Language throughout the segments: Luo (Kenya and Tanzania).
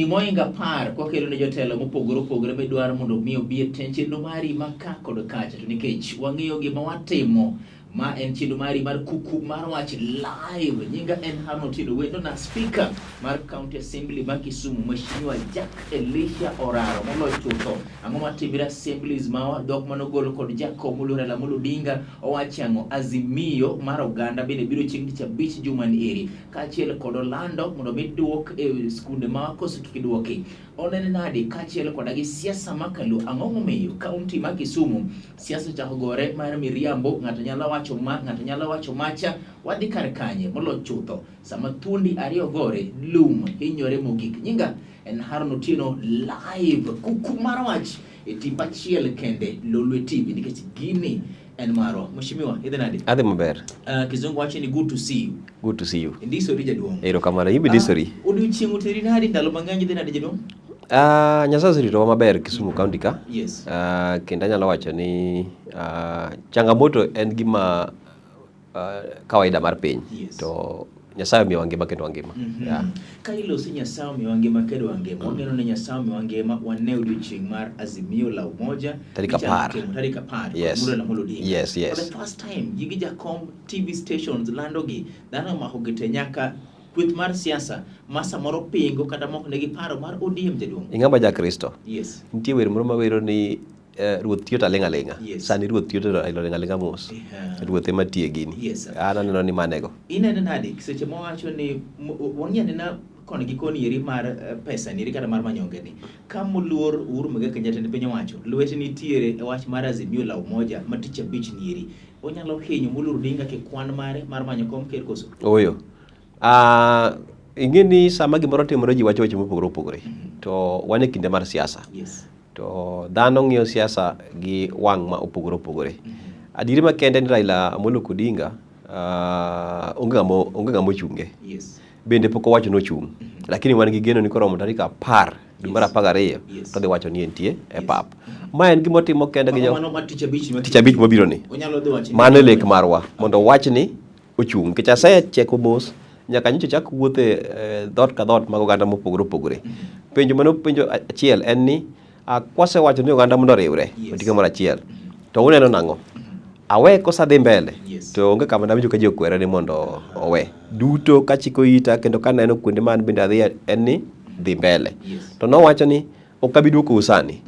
Higni mohingo 10 kwakelo ne jotelo mopogore opogore midwaro mondo mi obi e tend chenro mari ma ka kod kacha to nikech wang'eyo gima watimo. Ma en chenro mari mar kuku mar wach live. Nyinga en Haron Otieno Wendo na speaker mar County Assembly ma Kisumu Mheshimiwa Jack Elisha Oraro moloyo chutho. Ang'o matimre assemblies mawa dhok manogol kod Jakom moluor Raila Amolo Odinga owacho ang'o? Azimio mar oganda bende biro chieng' tich abich jumani eri kaachiel kod Olando mondo mi duok e skunde ma koso kik duoki. Onene nade kaachiel koda gi siasa ma kaluo? Ang'o momiyo kaunti ma Kisumu siasa ochako gore mar miriambo? Ng'ato nyalo wacho ma, ng'ato nyalo wacho macha. Wadhi kar kanye molo chutho sama thuondi ariyo gore, lum hinyore mogik. Nyinga en Haron Otieno live kuku mar wach e tipo achiel kende Lolwe TV nikech gini en marwa. Mheshimiwa, idhi nade? Adhi maber. Kizungu wacho ni good to see you. Good to see you. Indisori jaduong'. Erokamano, in be indisori. Odiochieng' oteri nadi ndalo mang'eny idhi nade jaduong'? Nyasaye oseritowa maber Kisumu County ka. Yes. Kendo anyalo wacho ni changamoto en gima kawaida mar piny. Yes. To Nyasaye omiyowa ngima kendo wangima. Yeah. Ka iloso Nyasaye omiyowa ngima kendo wangima. Wageno ni Nyasaye omiyowa ngima wane odiochieng' mar Azimio la Umoja. Tarik Michano 10. timo tarik 10. Yes. Murela Amolo Odinga. Yes. For the first time, gigi Jakom TV stations landogi, dhano omako gi te nyaka kweth mar siasa ma samoro pingo kata mok nigi paro mar ODM jaduong'. Ing'ama ja Kristo. Yes. Nitie wer moro mawero ni ruoth tiyo to aling' aling'a. Yes. Sani ruoth tiyo to aling' aling'a mos. Ruoth ema tiye gini. Yes. An aneno ni manego. Ineno nade seche mawacho ni wang'i anena koni gi koni eri mar pesa ni eri kata mar manyonge ni ka moluor Uhuru Muigai Kenyatta ni piny owacho lwete nitiere e wach mar Azimio la Umoja ma tich abich ni eri onyalo hinyo moluor Odinga ke kwan mare mar manyo kom ker koso? Ooyo. Ing'e ni sama gimoro timore ji wacho weche mopogore opogore. To wan e kinde mar siasa. Yes. To dhano ng'iyo siasa gi wang' ma opogore opogore. Adieri makende ni Raila Amolo Odinga onge ng'ama ochunge. Yes. Bende pok owacho ni ochung'. Lakini wan gi geno ni koromo tarik 10 dwe mar 12 Yes. to odhi wacho ni entie e pap. Ma en gima otimo kende gi Mano ma tich abich ma tich abich mabiro ni. Onyalo dhi wacho ni Mano e lek marwa mondo owach ni ochung'. Nikech asecheko mos nyaka nyocha chak wuothe dhoot ka dhoot mag oganda mopogore opogore. Penjo mane openjo achiel en ni kwasewacho ni oganda mondo oriwre Yes. oti kamoro achiel to uneno nang'o? Awe koso adhi mbele? Yes. To onge kama nawinjo ka ji okwera ni mondo owe. Duto kachiko ita kendo kaneno kuonde ma an bende adhiye en ni dhi mbele. Yes. To nowacho ni ok abi duokou sani,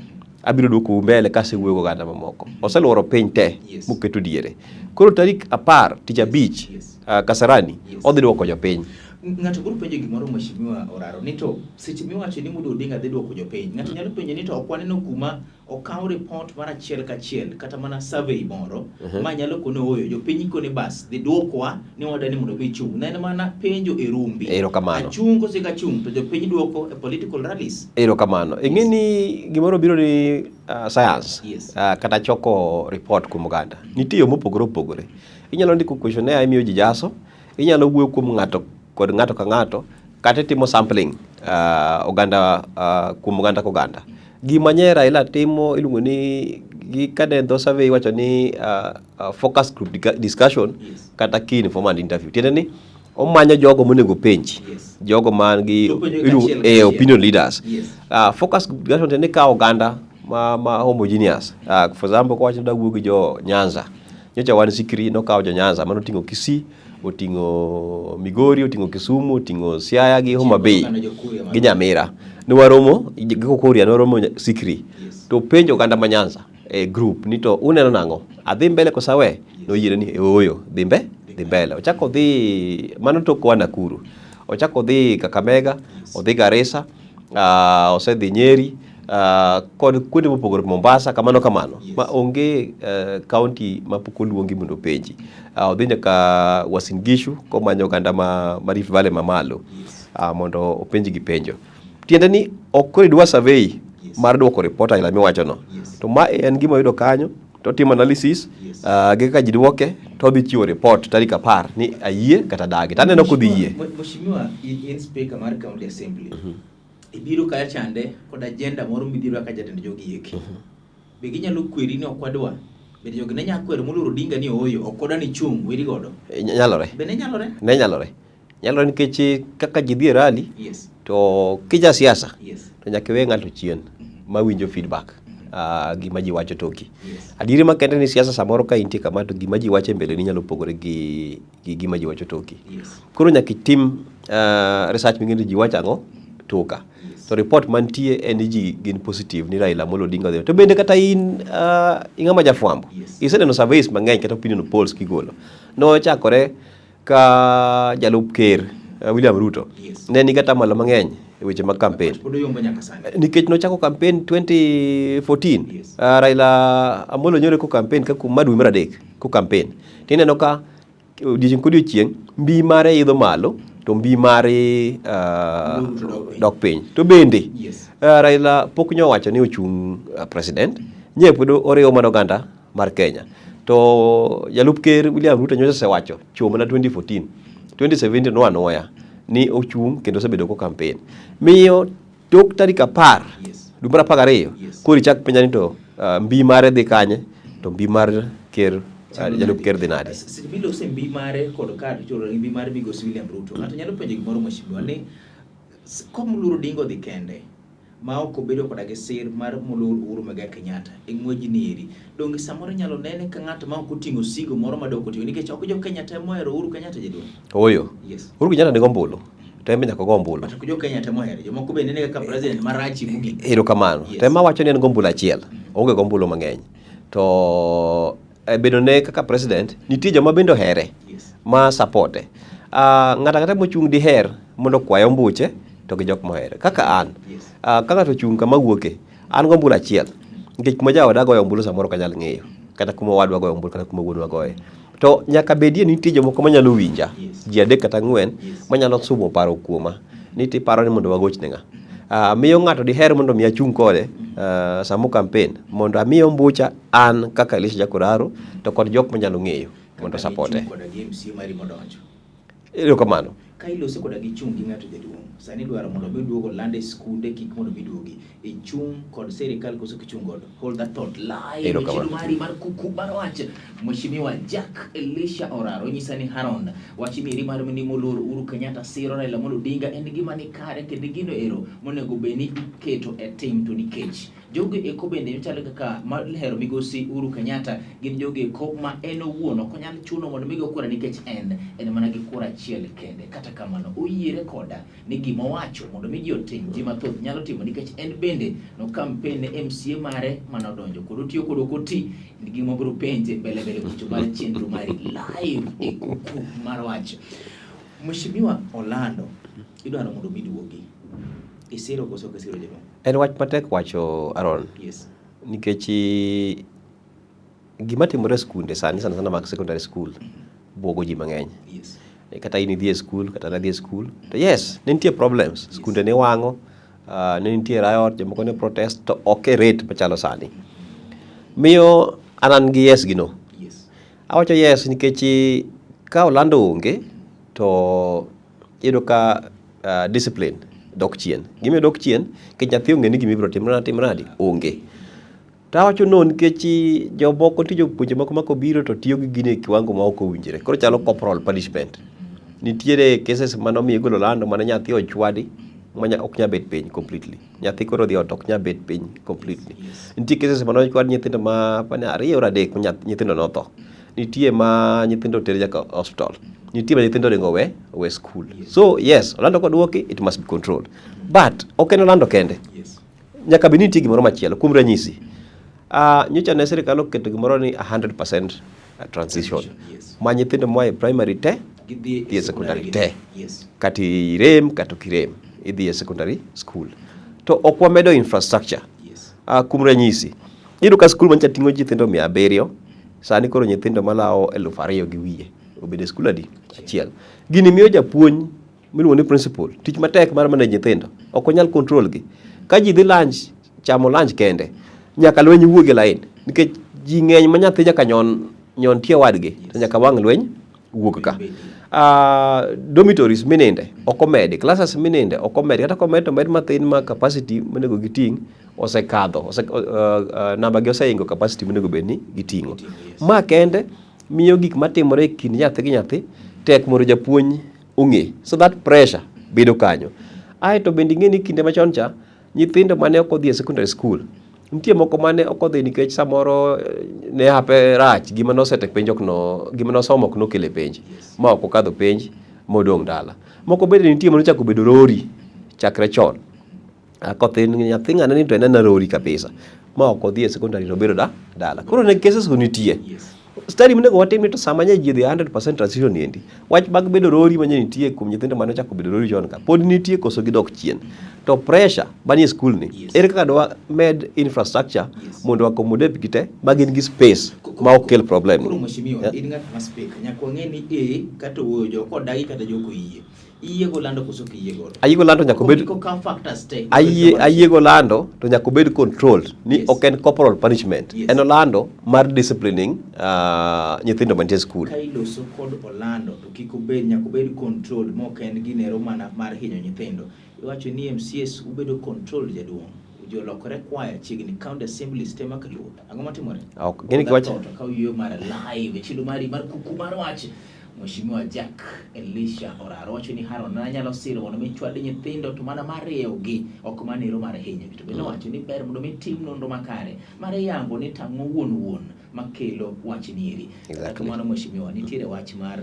abiro duokou mbele kasewuoyo gi oganda mamoko. Oseluoro piny te Yes. moketo diere. Koro tarik 10 tich abich Yes. Kasarani Yes. odhi duoko jopiny. Ng'ato biro penjo gimoro Mheshimiwa Oraro ni to seche miwacho ni Mulu Odinga dhi duoko jopiny, ng'ato nyalo penjo ni to ok waneno kuma okaw report mar achiel kachiel kata mana survey moro ma nyalo kone ooyo jopiny kone bas dhi duokwa ni wadani mondo mi chung'. Ne en mana penjo e rumbi. Erokamano. Achung' kose kachung' to jopiny duoko e political rallies. Erokamano. Ing'e ni gimoro biro ni science Yes. Kata choko report kuom oganda. Nitie yo mopogore opogore. Inyalo ndiko questionnaire imiyo ji jaso, inyalo wuoyo kuom ng'ato kod ng'ato ka ng'ato, kata itimo sampling oganda kuom oganda ka oganda. Gima nye Raila timo iluongo ni gi kane dho survey iwacho ni focus group discussion Yes. kata key informant interview. Tiende ni omanyo jogo monego penji. Yes. Jogo man gi To penjo iluongo, kachiel kachiel. opinion leaders. Yes. Focus group discussion tiende ni kawo oganda ma homogeneous. For example, kowacho ni dawuo gi jo Nyanza. Nyocha wan Sikri nokawo jo Nyanza mano oting'o Kisii, oting'o Migori, oting'o Kisumu, oting'o Siaya gi Homa Bay gi Nyamira. Ne waromo gi Kokoria ne waromo Sikri. Yes. To penjo oganda ma Nyanza e group ni to uneno nang'o? Adhi mbele koso awe? Noyiere ni ooyo, dhi mbe, dhi mbele. Ochako odhi mano tok koa Nakuru. Ochako odhi Kakamega, odhi Garissa, osedhi Nyeri, kod kuonde mopogore Mombasa kamano kamano. Yes. Ma onge county ma pok oluongi mondo openji. Odhi nyaka Uasin Gishu komanyo oganda ma Rift Valley mamalo. Yes. Mondo openj gi penjo. Tiende ni ok koro idwa survey Yes. mar duoko report aila miwacho no. Yes. To ma en gima oyudo kanyo to otimo analysis Yes. gi kaka ji duoke to odhi chiwo report tarik 10 ni ayie kata dagi. To aneno kodhi yie. Mheshimiwa, in speaker mar County Assembly. Ibiro kacha chande kod agenda moro midhiro kaka jatend jogi eki. Be ginyalo kweri ni ok wadwa? Bende jogi ne nyalo kwero moluoro Odinga ni ooyo, ok wadwa ni chung', weri godo. Nyalore. Be ne nyalore? Ne nyalore. Nyalore nikech kaka ji dhi e rally Yes. To kija siasa Yes. to nyaka iwe ng'ato chien ma winjo feedback gima ji wacho toki. Yes. Adieri makende ni siasa samoro ka intie kama to gima ji wacho e mbeleni nyalo pogore gi gima ji wacho toki. Koro nyaka itim research ming'e ni ji wacho ang'o toka. To report mantie en ni ji gin positive ni Raila Amolo Odinga odhi. To bende kata in ing'ama jafwambo. Iseneno surveys mang'eny kata opinion polls kigolo. Nochakore ka jalup ker William Ruto ne nigi atamalo mang'eny e weche mag campaign. Pod oyombo nyaka sani. Nikech nochako campaign 2014. Yes. Raila Amolo nyoro ko campaign ka kuom ma dwe mar adek ko campaign. Tineno ka odiochieng' kodiochieng' mbi mare idho malo to mbi mare Ruto dok piny. dok piny. To bende Raila pok nyowacho ni ochung' president, nye pod oriwo mana oganda mar Kenya. To jalup ker William Ruto nyocha osewacho chwo mana 2014, 2017 noa ni ochung' kendo osebedo ko campaign. Miyo tok tarik 10 dwe mar 12 koro ichak penja ni to mbi mare dhi kanye to mbi mar ker jalup ker dhi nade. Seche milose mbi mare kod kar choro mbi mar migosi William Ruto, ng'ato nyalo penjo gimoro mheshimiwa ni kom Luor Odinga odhi kende ma ok obedo koda gi sir mar moluor Uhuru Muigai Kenyatta e ng'wejni eri. Donge samoro inyalo nene ka ng'at ma ok oting'o sigo moro ma dok oting'o nikech ok jo Kenya te mohero Uhuru Kenyatta jaduong'. Ooyo. Yes. Uhuru Kenyatta nigi ombulu to en be nyaka ogo ombulu. But ok jo Kenya te mohere, jomoko be nene kaka president marach mogik. Erokamano. Yes. To ema wacho ni en gombulu achiel, oonge gombulu mang'eny. To bedo ne kaka president, nitie joma bende ohere ma supporte. Ng'ato ang'ata mochung' diher mondo okwaye ombuche to gi jok mohere. Kaka an, ka ng'ato ochung' kama awuoke, an gombulu achiel. Nikech kuma jaoda goyo ombulu samoro ok anyal ng'eyo. Kata kuma owadwa goyo ombulu, kata kuma wuonwa goye. To nyaka bedie ni nitie jomoko manyalo winja, ji 3 kata 4 manyalo sumo paro kuoma ni tiparo ni mondo wagoch ne ng'a. Miyo ng'ato diher mondo mi achung' kode samo campaign mondo amiye ombucha an kaka Elisha Jack Oraro to kod jok manyalo ng'eyo mondo supporte. Koda gi MCA mari modonjo. Erokamano. Ka ilose koda gi chung' gi ng'ato jaduong', sani dwaro mondo mi duogo lande skunde kik mondo mi duogi. Ichung' kod sirikal koso kichung' godo. Hold that thought live. Erokamano. Chenro mari mar kuku mar wach. Mheshimiwa Jack Elisha Oraro nyisa ni Haron wach ni mar ni moluor Uhuru Kenyatta siro Raila Amolo Odinga en gima ni kare kendo gino ero monego bed ni iketo e tim to nikech jogo eko bende chalo kaka mahero migosi Uhuru Kenyatta gin jogo eko ma en owuon ok onyal chuno mondo mi go kura nikech en mana gi kura achiel kende. Kata kamano oyiere koda ni gima owacho mondo mi ji otim, ji mathoth nyalo timo nikech en bende no campaign ne MCA mare mane odonjo kod otiyo kod ok oti en gima biro penje mbele mbele kucho mar chenro mari live e kuku mar wach. Mheshimiwa Olando idwaro mondo mi duogi. Isiro koso ok isiro jaduong'? En wach matek wacho Aaron. Yes. Nikech gima timore e skunde sani sana sana mag secondary school buogo ji mang'eny. Yes. Kata in idhi e school, kata nadhi e school. To yes, ne nitie problems. Skunde ne wang'o, ne nitie riot, jomoko ne protest, to ok e rate machalo sani. Miyo an gi yes gi no. Yes. Awacho yes nikech ka Olando onge to iyudo ka discipline dok chien. Gimiyo dok chien, nikech nyathi ong'e ni gima ibiro timre timre nadi, onge. To awacho no nikech jomoko nitie jopuonje moko ma kobiro to tiyo gi gini e kiwango ma ok owinjore. Koro chalo corporal punishment. Nitiere cases mane omiyo igolo lando mane nyathi ochwadi ma ok nyal bet piny completely. Nyathi koro odhi ot ok nyal bet piny completely. Nitie cases mane ochwad nyithindo ma apani 2 or 3 ma nyithindo notho. Nitie ma nyithindo oter nyaka hospital. Nitie ma nyithindo oringo owe school. So yes, Olando koduoki, it must be controlled. But ok en Olando kende. Yes. Nyaka bed ni nitie gimoro machielo. Kuom ranyisi, nyocha ne sirikal oketo gimoro ni 100% transition. Yes. Ma nyithindo moa e primary te Gidhi dhi e secondary te. Yes. Kata irem kata ok irem, idhi e secondary school. To ok wamedo infrastructure. Yes. Kuom ranyisi, iyudo ka skul mancha ting'o nyithindo 700, sani koro nyithindo malawo 2,200 obedo e skul adi? Achiel. Gini miyo japuonj miluongo ni principal tich matek mar manage nyithindo, ok onyal control gi. Ka ji dhi lunch, chamo lunch kende, nyaka lweny wuog e line nikech ji ng'eny ma nyathi nyaka nyon tie wadgi to nyaka wang' lweny wuog ka. Dormitories mininde ok omedi, classes mininde ok omedi, kata komed to omed mathin ma capacity monego giting' osekadho, namba gi oseingo capacity monego bed ni giting'o. Ma kende miyo gik matimore e kind nyathi gi nyathi tek mondo japuonj ong'e. So that pressure bedo kanyo. Aeto bende ing'e ni kinde machon cha nyithindo mane ok odhi e secondary school nitie moko mane ok odhi nikech samoro ne hape rach, gima noseto e penj ok no, gima nosomo ok nokelo e penj ma ok okadho penj modong' dala. Moko bende nitie manochako bedo rori chakre chon. Kothin nyathi ng'ane ni to en ena rori kabisa ma ok odhi e secondary to obedo da dala. Koro ne cases go nitie. Study monego watim ni to sama nye ji odhi 100% transition ni endi, wach mag bedo rori manye nitie kuom nyithindo mane ochako bedo rori chon ka pod nitie koso gidok chien. To pressure manie skul ni, ere kaka dwa med infrastructure mondo accommodate gi te ma gin gi space ma ok kel problem Koro ni. mheshimiwa, in ng'at ma speaker, nyaka wang'e ni A kata owuoyo joko odagi kata joko oyie. Iyie go lando koso ok iyie godo? Ayiego lando nyaka obed Kokaw factors te. Ayiego lando to nyaka obed controlled ni ok en corporal punishment. En olando mar disciplining nyithindo mantie e skul. Ka iloso kod olando to kik obed, nyaka obed controlled ma ok en ginero mana mar hinyo nyithindo. Iwacho ni MCAs ubedo controlled jaduong'. Jolokore kwaya chiegni county assemblies te ma kaluo. Ang'o matimore? Ok, gini kiwacho. To kaw yueyo mar live chilo mari mar kuku mar wach. Mheshimiwa Jack Elisha Oraro wacho ni Haron anyalo siro mondo mi chwad nyithindo to mana mar rieyogi ok manero mar hinyogi. To bende owacho ni ber mondo mi tim nonro makare mar yango ni tang'o wuon wuon makelo wach nieri. Kata kamano mheshimiwa, nitiere wach mar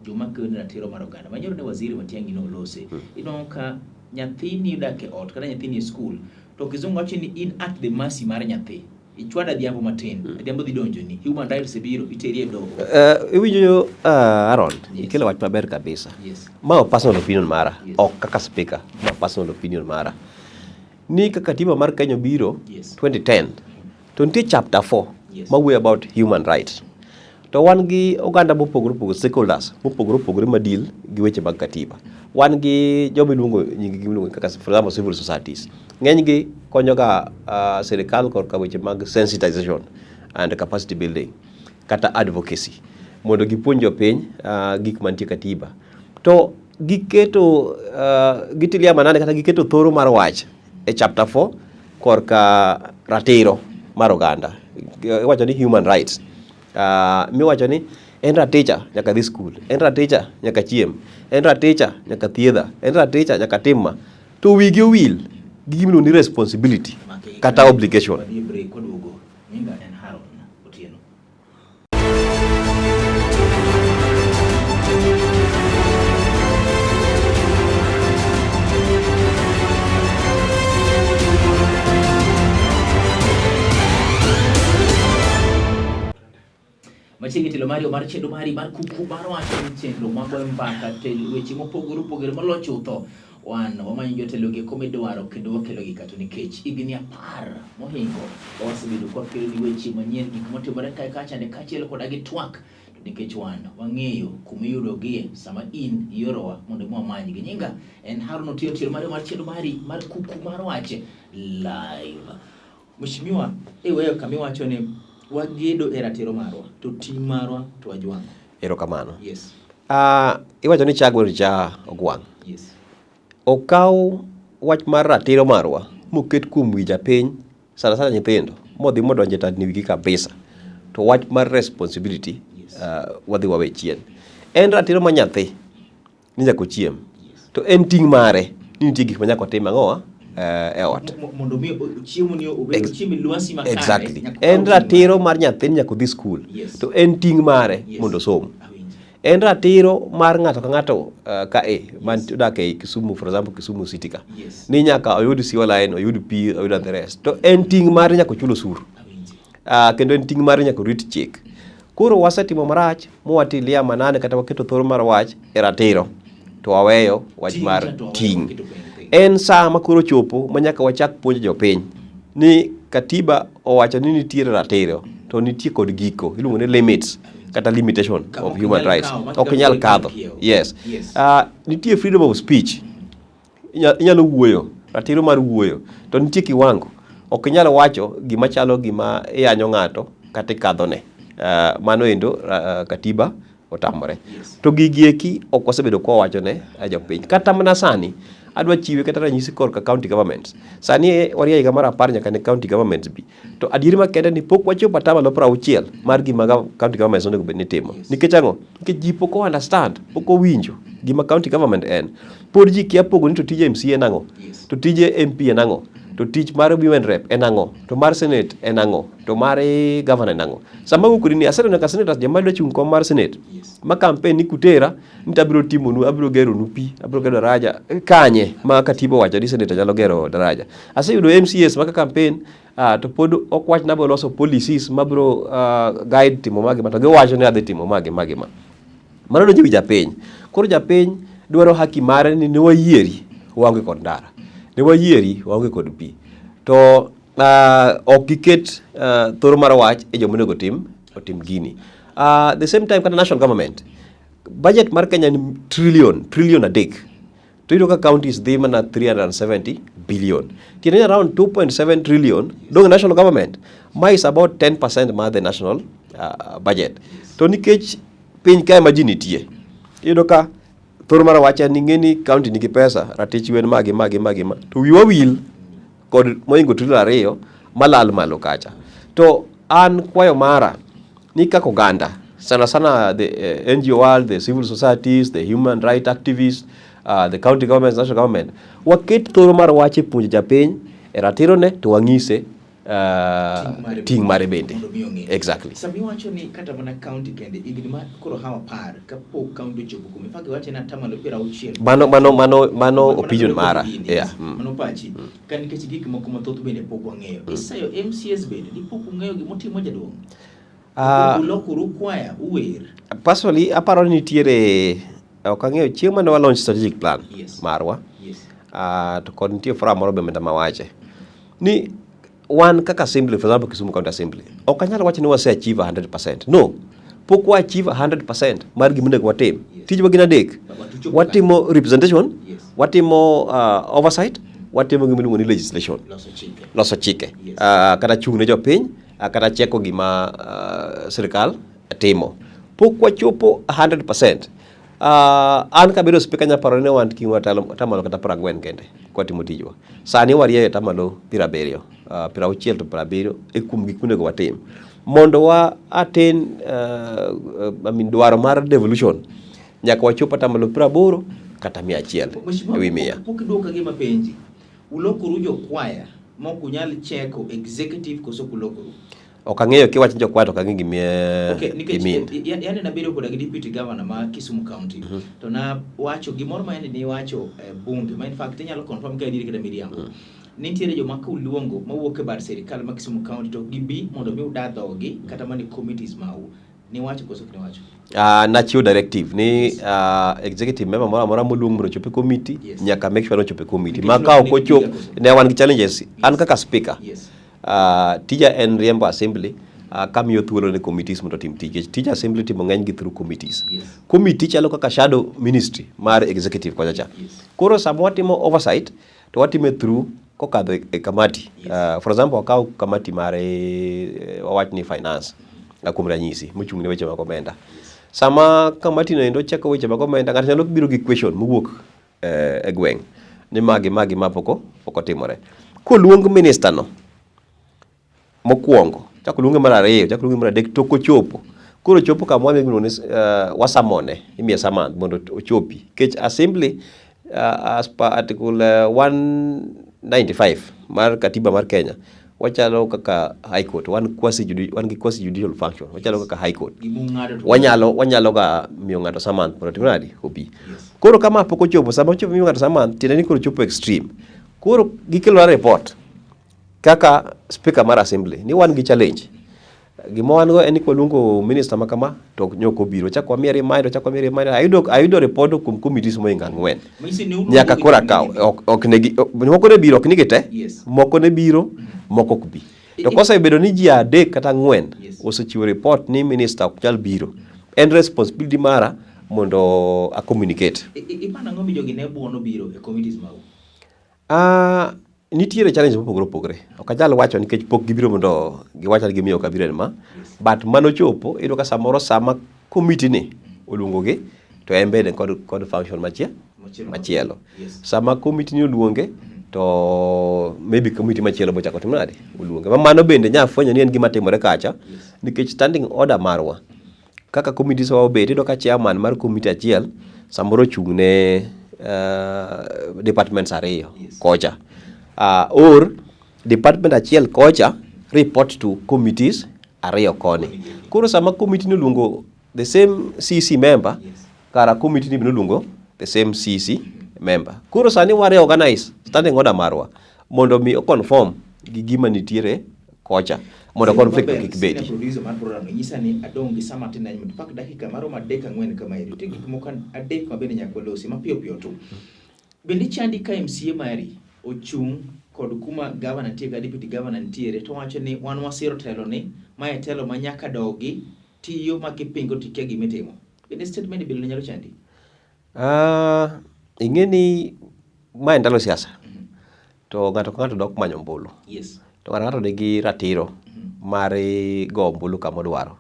joma kedo ne ratiro mar oganda. Manyoro ne waziri Matiang'i nolose. Inwang'o ka nyathini odak e ot kata nyathini e skul to kizungu wacho ni in at the mercy mar nyathi. Ichwado adhiambo matin, adhiambo dhi donjoni, human rights biro, iteri e doho. Iwinjo Aaron, ikelo wach maber kabisa. Ma personal opinion mara, ok kaka speaker, ma personal opinion mara. Ni kaka katiba mar Kenya obiro 2010, to nitie chapter 4 mawuoyo about human rights. To wan gi oganda mopogore opogore, stakeholders mopogore opogore ma deal gi weche mag katiba. Wan gi joma iluongo nying gi miluongo kaka for example civil societies. Ng'eny gi konyoga sirikal korka weche mag sensitization and capacity building kata advocacy mondo gipuonj jopiny gik mantie katiba. To giketo gitilia manane kata giketo thoro mar wach e chapter 4 korka ratiro mar oganda. Iwacho ni human rights. Miwacho ni en raticha nyaka dhi skul, en raticha nyaka chiem, en raticha nyaka thiedha, en raticha nyaka tim ma. To wigi owil gi gima iluongo ni responsibility kata obligation. Machiegni telo mari mar chenro mari mar kuku mar wach en chenro magoyo mbaka te weche mopogore opogore molo chutho wan wamanyo jotelo gi koma idwaro kendo wakelo gi kato nikech higni 10 mohingo wasebedo kwa kelo ni weche manyien gik motimore kae kacha ne kaachiel koda gi twak to nikech wan wang'eyo kuma iyudogie sama in iorowa mondo mi wamanygi. Nyinga en Harun Otieno, tielo mari mar chenro mari mar kuku mar wach live. Mheshimiwa, iweyo kama iwacho ni wagedo e ratiro marwa to ting' marwa to wajwang'o. Erokamano. Iwacho ni chagwe to cha ogwang'. Okaw wach mar ratiro marwa moket kuom wi japiny, sana sana nyithindo, modhi modonjo e tatni wigi kabisa. To wach mar responsibility wadhi wawe chien. En ratiro ma nyathi ni nyaka ochiem. To en ting' mare ni nitie gik ma nyaka otim ang'owa e ot. Mondo mi chiemo ni obed chiemo e lwasi makare. Exactly. En ratiro mar nyathi ni nyaka odhi skul. To en ting' mare mondo osom. En ratiro mar ng'ato ka ng'ato ka e man odak e Kisumu, for example Kisumu City ka. Ni nyaka oyud sewer line, oyud pi, oyud and the rest. To en ting' mare nyaka ochul osuru. Kendo en ting' mare nyaka orit chik. Koro wasetimo marach mwatilia manane kata waketo thoro mar wach e ratiro to waweyo wach mar ting'. En saa ma koro chopo ma nyaka wachak puonjo jopiny ni katiba owacho ni nitiere ratiro to nitie kod giko iluongo ni limits kata limitation of human rights. Ok inyal kadho. Yes. Nitie freedom of speech. Inyalo wuoyo, ratiro mar wuoyo, to nitie kiwango. Ok inyal wacho gima chalo gima iyanyo ng'ato kata ikadhone. Mano endo katiba otamore. To gigi eki ok wasebedo kwa wacho ne jopiny. Kata mana sani, adwa chiwe kata ranyisi korka county governments. Sani warie higa mar 10 nyaka ne county governments bi. To adieri makende ni pok wachopo atamalo 60 mar gima county governments onego bed ni timo. Nikech ang'o? Nikech ji pok o understand, pok owinjo gima county government en. Pod ji kia pogo ni to tije MCA en ang'o, to tije MP en ang'o, to tich mar women rep en ang'o, to mar senate en ang'o, to mar governor en ang'o. Sama awuok kodi ni aseneno ka senators joma dwa chung' kom mar senate ma campaign ni kutera ni to abiro timonu, abiro geronu pi, abiro gero daraja. Kanye ma katiba owacho ni senator nyalo gero daraja? Aseyudo MCAs ma ka campaign to pod ok wach ni abiro loso policies mabiro guide timo magi ma to giwacho ni adhi timo magi magi ma. Mano donjo ewi japiny. Koro japiny dwaro haki mare ni ne wayieri waonge kod ndara. Ne wayieri waonge kod pi. To ok giket thoro mar wach e joma onego otim otim gini. The same time kata national government budget mar Kenya ni trillion trillion 3 to iyudo ka counties dhi mana 370 billion. Tiende ni around 2.7 trillion dong national government ma is about 10% mar the national budget. To nikech piny kae ma ji nitie, iyudo ka thoro mar wach en ni ing'e ni county nigi pesa, ratich wen magi magi magi ma. To wiwa wil kod mohingo trillion 2 malal malo kacha. To an kwayo mara ni kaka oganda, sana sana the NGO world, the civil societies, the human right activists, the county governments, national government, waket thoro mar wach e puonjo japiny e ratirone to wang'ise ting' mare bende. Mondo mi ong'e. Exactly. Sama iwacho ni kata mana county kende higni ma koro hawa 10 kapok county ochopo kuom, in fact iwacho ni 60%. Mano opinion mara. Yeah. Mano pachi. Ka nikech gik moko mathoth bende pok wang'eyo. Isayo MCAs bende ni pok ung'eyo gimotimo jaduong'. Ulokoru kwaya uwer. Personally, aparo ni nitiere ok ang'eyo chieng' mane wa launch strategic plan marwa. To kod nitie forum moro be mawache ni wan kaka assembly, for example Kisumu County Assembly, ok anyal wacho ni wase achieve 100%. No. Pok wa achieve 100% mar gima onego watim. Tijwa gin adek. Watimo representation, watimo oversight, watimo gima iluongo ni legislation. Loso chike. Loso chike. Kata chung' ne jopiny, kata cheko gima sirikal timo. Pok wachopo 100%. An kabedo speaker nyaparo ni wan ting'o atamalo kata 40 kende kwatimo tijwa. Sani warieyo atamalo 70, 60 to 70 e kuom gik monego watim. Mondo wa attain I mean, dwaro mar devolution, nyaka wachop atamalo 80 kata 100 ewi 100. Pok iduoka gima penji. Ulokoru jokwaya ma ok unyal cheko executive koso ok ulokoru? Ok ang'eyo kiwacho ni jokwaya to ok ang'eyo gima Okay, nikech imean. Yani nabedo koda gi deputy governor ma Kisumu County to na wacho gimoro ma yani niwacho e bunge ma in fact inyalo confirm ka adieri kata miriambo. Nitiere joma kuluongo mawuok e bad sirikal ma Kisumu County to gibi mondo mi uda dhogi kata mana e committees mau. Niwacho koso ok niwacho? Nachiwo directive ni executive member moro amora moluong mondo ochop e committee nyaka make sure ni ochopo e committee. Nikech Ma ka ok ne ochop, koso. ne wan gi challenges. An kaka speaker, tija en riembo assembly kamiyo thuolo ne committees mondo otim tich. Nikech tij assembly timo ng'eny gi through committees. Committee chalo kaka shadow ministry mar executive kocha cha. Koro sama watimo oversight to watime through kokadho e kamati. For example, wakaw kamati mar wawach ni finance kuom ranyisi mochung' ne weche mag omenda. Sama kamati no endo cheko weche mag omenda, ng'ato nyalo biro gi question mowuok e gweng' ni magi magi ma pok otimore. Koluong minister no mokwongo, chak oluonge mar ariyo, chak oluonge mar adek, tok ochopo. Koro chopo kama wamiye gimiluongo ni wasamone, imiye summons mondo ochopi. Nikech assembly as per article 195 mar katiba mar Kenya, wachalo kaka high court, wan quasi wan gi quasi judicial function, wachalo kaka high court. Gimung'ado to Wanyalo ga miyo ng'ato summons mondo otim nadi? Obi. Koro kama pok ochopo, sama ochopo miyo ng'ato summons, tiende ni koro ochopo extreme. Koro gikelo report kaka speaker mar assembly ni wan gi challenge. Gima wan go en ni kwaluongo minister ma kama to nyok obiro. Chak wamiye reminder, chak wamiye reminder. Ayudo report kuom committees mohingo 4. Manyiso ni uluongo Nyaka gi koro joma akaw. nigi. Ok negi, moko ne biro, ok nigi te. Moko ne biro, moko ok bi. To kosebedo ni ji 3 kata 4 osechiwo report ni minister ok nyal biro, en responsibility mara mondo a communicate. Iparo ang'o mi jogi ne buono biro e committees mau? Nitiere challenge mopogore opogore. Ok anyal wacho nikech pok gibiro mondo giwach ni gimiyo ok abiro en ma. But mano chopo, iyudo ka samoro sama committee ni oluongogi to en bende kod function machielo. Sama committee ni oluonge to maybe committee machielo bochako timo nade? Oluonge. Ma mano bende nya fwenyo ni en gima timore kacha nikech standing order marwa kaka committees wa obet, iyudo ka chairman mar committee achiel samoro ochung' ne departments ariyo kocha. Or department achiel kocha report to committees ariyo koni. Koro sama committee noluongo the same CC member, kara committee ni noluongo the same CC member. Koro sani wa reorganize standing order marwa mondo mi o conform gi gima nitiere kocha mondo conflict Maber, kik senior bedi. producer mar program no nyisa ni adong' gi saa matin ahinya, in fact dakika maromo adek ang'wen kama eri. Nitie gik moko adek ma bende nyaka walosi mapiyo piyo tu. Bende chandi ka MCA mari ochung' kod kuma governor nitie ka deputy governor nitiere to wacho ni wan wasiro telo ni mae telo ma nyaka dogi tiyo ma kipingo to ikia gima itimo. Bende statement bende nyalo chandi? Ing'e ni mae ndalo siasa to ng'ato ka ng'ato dok manyo ombulu. To ng'ato ka ng'ato nigi ratiro mar go ombulu kama odwaro.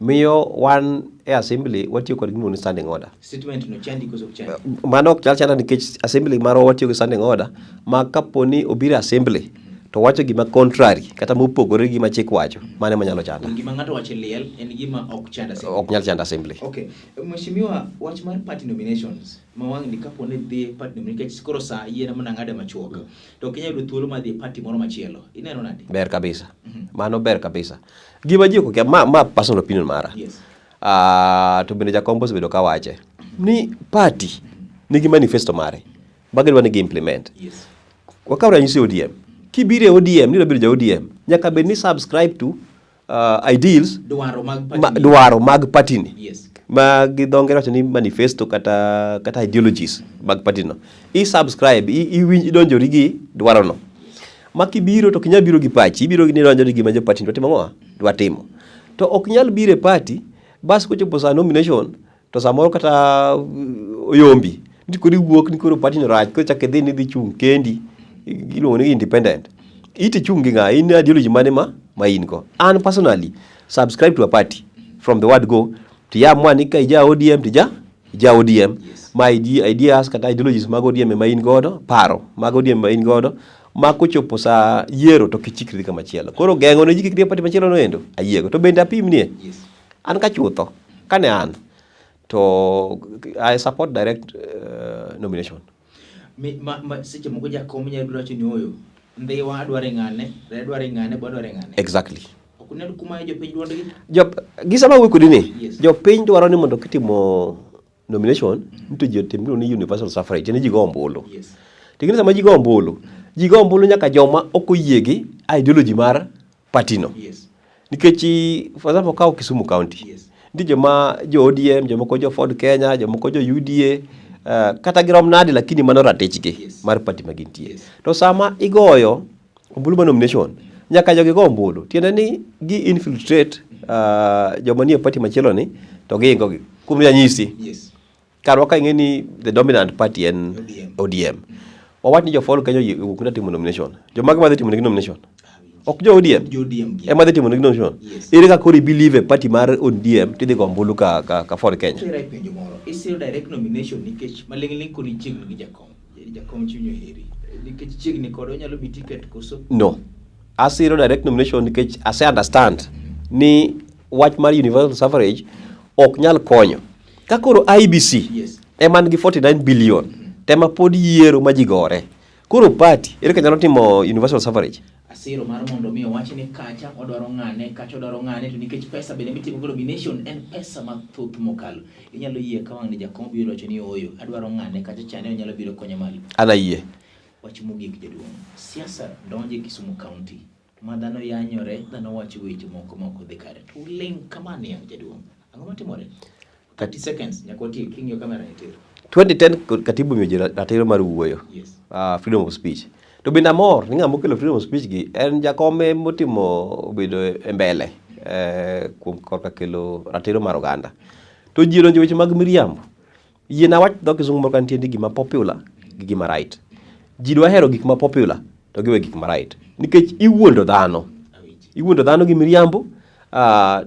Miyo wan e assembly watiyo kod gimiluongo ni standing order. Statement no chandi koso ok chandi? Mano ok chal chanda nikech assembly marwa watiyo gi standing order ma kapo ni obiro e assembly to wacho gima contrary kata mopogore gi gima chik wacho, mano ema nyalo chanda. Gima ng'ato wacho e liel en gima ok chand assembly. Ok nyal chando assembly. Okay. Mheshimiwa, wach mar party nominations ma wang' ni kapo ni dhi party nomination nikech koro saa yien mana ng'ade machuok to ok inyal yudo thuolo mar dhi e party moro machielo. Ineno nade? Ber kabisa. Mano ber kabisa. Gima ji ok okia, ma personal opinion mara. To bende Jakom osebedo ka wache ni party nigi manifesto mare ma gidwa ni gi implement. Wakaw ranyisi ODM. Kibiro e ODM, nidwa bedo ja ODM, nyaka bed ni subscribe to ideals, dwaro mag party ma, ni. Dwaro mag party ni. Ma gi dho ngere wacho ni manifesto kata ideologies mag party no. I subscribe, iwinj idonjori gi dwaro no. Ma kibiro to ok inyal biro gi pachi, ibiro ni idonjori gi gima jo party dwa timo ang'o? Dwa timo. To ok nyal biro e party, bas kochopo sa nomination, to samoro kata oyombi, ni koro iwuok ni koro party no rach, koro chak idhi ni idhi chung' kendi, iluongo ni independent. Iti chung' gi ng'a? In ideology mane ma in go? An personally, subscribe to a party from the word go, to iamua ni ka ija ODM to ija ODM. Ma ideas kata ideologies mag ODM ema in godo, paro mag ODM ema in godo, ma kochopo sa yiero to kichikri dhi kama chielo. Koro geng'o ne ji kik dhi e party machielo no endo, ayiego. To bende apimnie. An ka chutho, kane an, to I support direct nomination. Ma seche moko jakom nyalo biro wacho ni oyo, Ndhiwa adware ng'ane, Raila adware ng'ane, Bo adware ng'ane. Exactly. Ok uneno kuma jopiny dwondgi? Gi sama awuoyo kodi ni, jopiny dwaro ni mondo kitimo nomination, to ji otim gimiluongo ni universal suffrage, tiende ji go ombulu. To ing'e ni sama ji go ombulu, ji go ombulu nyaka joma ok oyie gi ideology mar party no. Nikech, for example, kaw Kisumu County. Nitie joma jo ODM, jomoko jo Ford Kenya, jomoko jo UDA, kata girom nade lakini mano ratichgi mar party ma gintie. To sama igoyo ombulu mar nomination, nyaka jogi go ombulu. Tiende ni gi infiltrate joma nie party machielo ni to giingo gi. Kuom ranyisi, karwa ka ing'e ni the dominant party en ODM. ODM. Wawach ni jo Ford Kenya oyie owuok ni timo nomination. Jomage madhi timo negi nomination? Ok jo ODM. Jo ODM gi. Ema dhi timo negi nomination. Ere kaka koro i believe e party mar ODM tidhi go ombulu ka Ford Kenya? Tera e penjo moro. Isiro direct nomination nikech maling'ling' koro ichiegni gi jakom. Jakom chuny oheri. Nikech chiegni kode onyalo bi ticket koso? No. Asiro direct nomination nikech ase understand ni wach mar universal suffrage ok nyal konyo. Ka koro IEBC ema nigi 49 billion tema pod yiero ma ji gore. Koro party ere kaka nyalo timo universal suffrage? Asiro mar mondo mi owach ni kacha odwaro ng'ane, kacha odwaro ng'ane, to nikech pesa bende mitimo go nomination en pesa mathoth mokalo. Inyalo yie ka wang' ni jakom biro wacho ni ooyo, adwaro ng'ane kacha chane onyalo biro konya malo. An ayie. Wach mogik jaduong', siasa donjo e Kisumu County ma dhano yanyore, dhano wacho weche moko ma ok odhi kare. To uling' kama niang' jaduong'. Ang'o matimore? 30 seconds nyaka watiek, king'iyo kamera ni tir. 2010 katiba omiyo ji ratiro mar wuoyo. Freedom of speech. To bende amor ni ng'ama okelo freedom of speech gi en jakom motimo obedo e mbele kuom korka kelo ratiro mar oganda. To ji odonjo weche mag miriambo. Yiena wach dho kisungu moro ka nitie ni gima popular gi gima right. Ji dwa hero gik ma popular to giwe gik ma right. Nikech iwuondo dhano. Iwuondo dhano gi miriambo,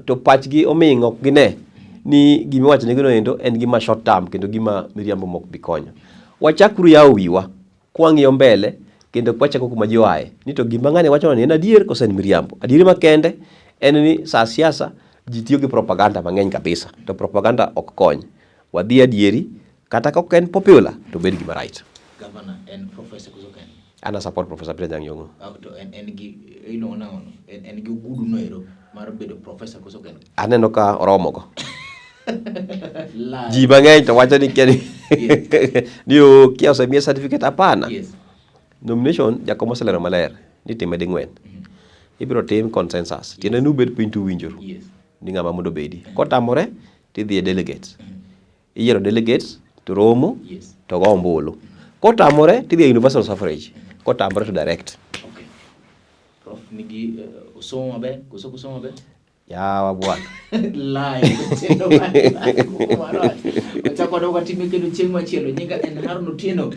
to pachgi oming' ok gine ni gima iwacho negi no endo en gima short term kendo gima miriambo mok bi konyo. Wachakuru yawo wiwa kwang'iyo mbele kendo kwachako kuma ji oaye ni to gima ng'ani wacho ni en adier koso en miriambo. Adieri makende en ni sa siasa ji tiyo gi propaganda mang'eny kabisa to propaganda ok kony. Wadhi adieri. Kata ka ok en popular to obed gima right. Governor en professor koso ok en? An a support Professor Peter Anyang' Nyong'o. Ah, to en en gi iluongo nang'o no? En en gi ogudu no ero mar bedo professor koso ok en? Aneno ka oromo go. Live. Ji mang'eny to wacho ni kia ni Yes. ni okia osemiye certificate hapana. Yes. Nomination jakom oselero maler ni time ding'wen. Ibiro tim consensus. Tiende ni ubed piny to uwinjoru Yes. ni ng'ama mondo obedi. Kotamore tidhi e delegates. Iyiero delegates to romo Yes. to go ombulu. Kotamore tidhi e universal suffrage. Kotamore to direct. Okay. Prof nigi osomo maber koso ok osomo maber? Yawa bwana. Live. Chenro mar live. Marach. Wachako wadok watime kendo chieng' machielo. Nyinga en Haron Otieno.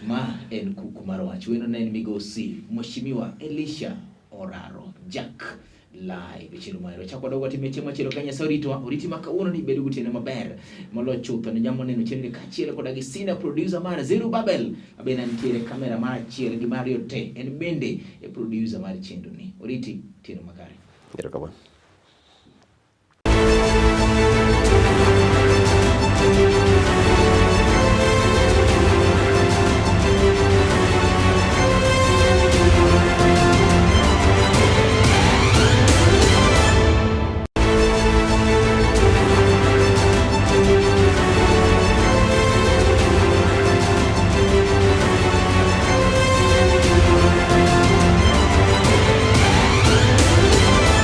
Ma en Kuku mar Wach. Wendo ne en migosi Mheshimiwa Elisha Oraro Jack live e chenro marwa. Wachako wadok watime chieng' machielo ka Nyasaye oritowa. Oriti ma kawuono ni bedo gotieno maber moloyo chutho ne jamo neno chenro ni kaachiel koda gi senior producer mar Zerubbabel abende nitiere kamera mar achiel gi mar ariyo te en bende e producer mar chenro ni. Oriti tieno makare. Erokamano.